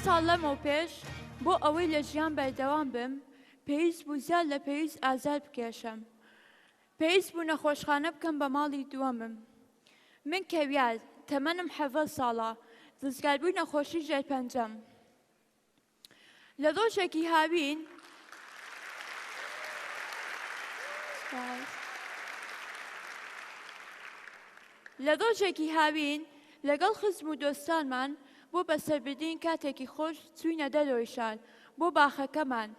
ساڵ لەمەوپێش بۆ ئەوەی لە ژیان بەردەوام بم، پێویست بوو زیاد لە پێویست ئازار بکێشم. پێویست بوو نەخۆشخانە بکەم بە ماڵی دووەمم. من کەویار، تەمەنم 17 ساڵە، ڕزگاربووی نەخۆشی ژێرپەنجەم. لە ڕۆژێکی هاوین لە ڕۆژێکی هاوین لەگەڵ خزم و دۆستانمان بۆ بەسەربردنی کاتێکی خۆش چووینە دەرەوەی شار بۆ باخەکەمان.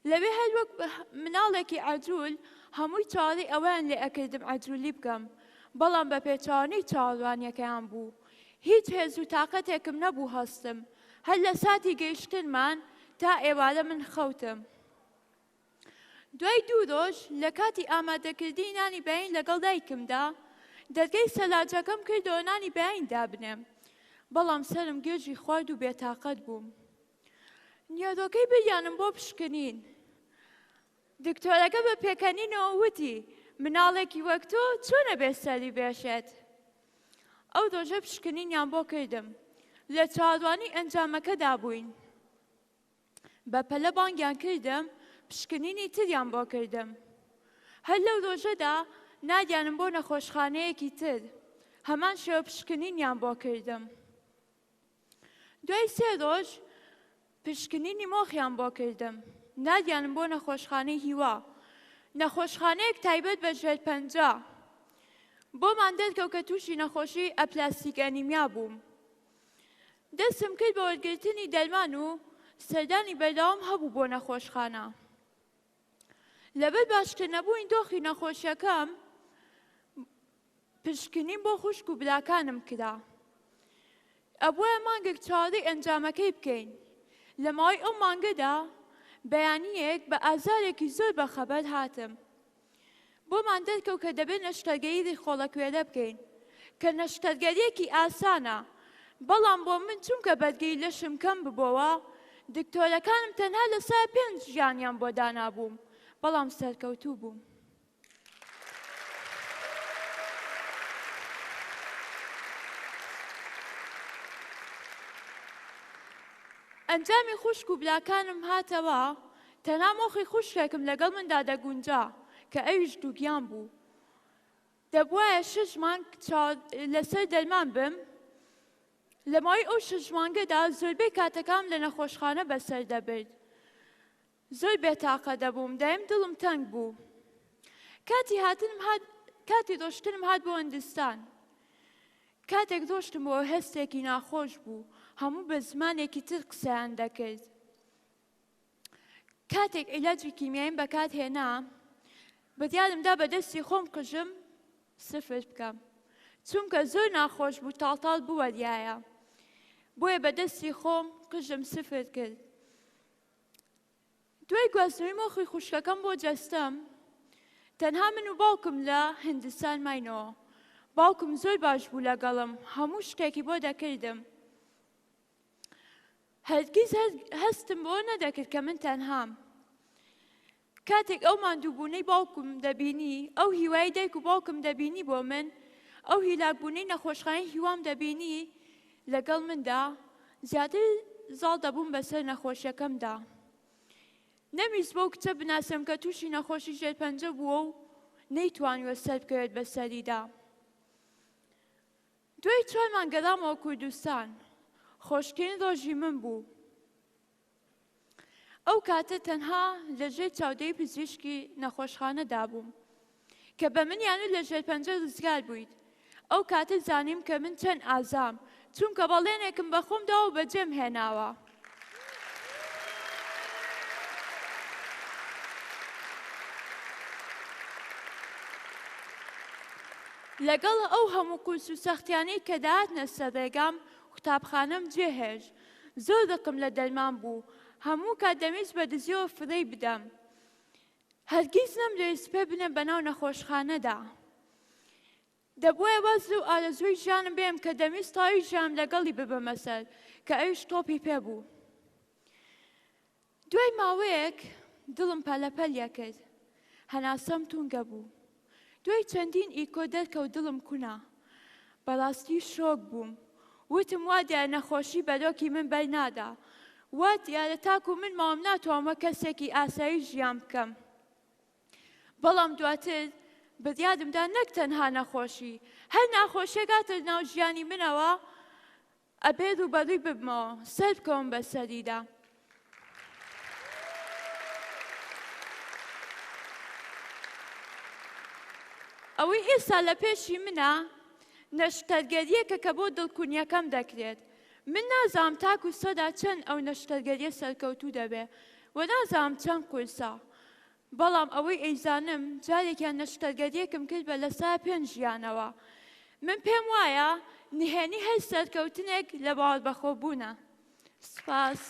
لەوێ هەر وەک مناڵێکی عەجول هەمووی چاوەڕێی ئەوەیان لێ ئەکردم عەجولی بکەم، بەڵام بە پێچەوانەی چاوەڕوانیەکەیان بوو. هیچ هێز و تاقەتێکم نەبوو هەستم. هەر لە ساتی گەیشتنمان تا ئێوارە من خەوتم. دوای دوو ڕۆژ لە کاتی ئامادەکردنی نانی بەین لەگەڵ دایکمدا، دەرگەی سەلاجەکەم کردەوە نانی بەین دابنێم، بەڵام سەرم گێژی خوارد و بێتاقەت بووم. نیۆرۆکەی بریانم بۆ پشکنین. دکتۆرەکە بە پێکەنینەوە وتی، مناڵێکی وەک تۆ چۆن ئەبێ سەری بێشێت؟ ئەو ڕۆژە پشکنینیان بۆ کردم. لە چاوەڕوانی ئەنجامەکەدا بووین. بە پەلە بانگیان کردم، پشکنینی تریان بۆ کردم. هەر لەو ڕۆژەدا ناردیانم بۆ نەخۆشخانەیەکی تر، هەمان شێوە پشکنینیان بۆ کردم. دوای سێ ڕۆژ پشکنینی مۆخیان بۆ کردم، ناردیانم بۆ نەخۆشخانەی هیوا، نەخۆشخانەیەک تایبەت بە ژێرپەنجە. بۆمان دەرکەوت کە تووشی نەخۆشی aplastic anemia بووم. دەستم کرد بە وەرگرتنی دەرمان و سەردانی بەردەوام هەبوو بۆ نەخۆشخانە. لەبەر باشتر نەبوونی دۆخی نەخۆشیەکەم پشکنین بۆ خوشک و براکانم کرا. ئەبوایە مانگێک چاوەڕێی ئەنجامەکەی بکەین. لە ماوەی ئەو مانگەدا بەیانییەک بە ئازارێکی زۆر بەخەبەر هاتم. بۆمان دەرکەوت کە دەبێت نەشتەرگەری ڕیخۆڵەکوێرە بکەین، کە نەشتەرگەرییەکی ئاسانە، بەڵام بۆ من چونکە بەرگەی لەشم کەم ببۆوە، دکتۆرەکانم تەنها 5% ژیانیان بۆ دانابووم، بەڵام سەرکەوتوو بووم. ئەنجامی خوشک و براکانم هاتەوە، تەنها مۆخی خوشکێکم لەگەڵ مندا دەگونجا کە ئەویش دووگیان بوو. دەبوایە شەش مانگ لەسەر دەرمان بم، لە ماوەی ئەو شەش مانگەدا زۆربەی کاتەکانم لە نەخۆشخانە بەسەر دەبرد. زۆر بێتاقە دەبووم، دایم دڵم تەنگ بوو. کاتی هاتنم هات، کاتی ڕۆشتنم هات بۆ هندستان. کاتێک ڕۆشتم بۆ هەستێکی ناخۆش بوو، هەموو بە زمانێکی تر قسەیان دەکرد. کاتێک عیلاجی کیمیاییم بەکار هێنا، بڕیارم دا بە دەستی خۆم قژم سفر بکەم، چونکە زۆر ناخۆش بوو تاڵتاڵ بوەریایە. بۆیە بە دەستی خۆم قژم سفر کرد. دوای گواستنەوەی مۆخی خوشکەکەم بۆ جەستەم، تەنها من و باوکم لە هندستان ماینەوە. باوکم زۆر باش بوو لەگەڵم، هەموو شتێکی بۆ دەکردم. هەرگیز هەستم بەوە نەدەکرد کە من تەنهام. کاتێک ئەو ماندووبوونەی باوکم دەبینی، ئەو هیوای دایک و باوکم دەبینی بۆ من، ئەو هیلاکبوونەی نەخۆشخانەی هیوام دەبینی لەگەڵ مندا، زیاتر زاڵ دەبووم بەسەر نەخۆشیەکەمدا. نەمویست بەو کچە بناسم کە تووشی نەخۆشی ژێرپەنجە بووە و نەیتوانیوە سەربکەوێت بەسەریدا. دوای چوار مانگ گەڕامەوە کوردستان. خۆشترین ڕۆژی من بوو. ئەو کاتە تەنها لە ژێر چاودێری پزیشکی نەخۆشخانەدا بووم کە بە منیان و لە ژێرپەنجە ڕزگار بوویت. ئەو کاتە زانیم کە من چەند ئازام، چونکە بەڵێنێکم بە خۆم داوە و بەجێم هێناوە. لەگەڵ ئەو هەموو قورس و سەختیانەی کە دەهاتنە سەر ڕێگام، قوتابخانەم جێهێشت. زۆر ڕقم لە دەرمان بوو. هەموو کات دەمویست بە دزیەوە فڕێی بدەم. هەرگیز نەمدەویست پێ بنێم بەناو نەخۆشخانەدا. دەبوایە واز لەو ئارەزووەی ژیانم بێنم کە دەمویست تەواوی ژیانم لەگەڵی ببەمە سەر، کە ئەویش تۆپی پێ بوو. دوای ماوەیەک دڵم پەلەپەل یەکرد، هەناسەم تونگە بوو. دوای چەندین ئیکۆ دەرکەوت دڵم کونە. بەڕاستی شۆک بووم. وتم وا دیارە نەخۆشی بەرۆکی من بەر نادا. وا دیارە تاکو من ماوم ناتوانم وەک کەسێکی ئاسایی ژیان بکەم. بەڵام دواتر بڕیارم دا نەک تەنها نەخۆشی، هەر ناخۆشیەک هاتە ناو ژیانی منەوە ئەبێ ڕووبەڕووی ببمەوە، سەربکەوم بەسەریدا. ئەوەی ئێستا لە پێشی منە نەشتەرگەرییەکە کە بۆ دڵکونیەکەم دەکرێت. من نازانم تاکو سەدا چەند ئەو نەشتەرگەریە سەرکەوتوو دەبێ و نازانم چەند قورسە. بەڵام ئەوەی ئەیزانم جارێکیان نەشتەرگەریەکم کرد بە لەسا پێنج ژیانەوە. من پێم وایە نهێنی هەر سەرکەوتنێک لە باوەڕبەخۆبوونە. سپاس.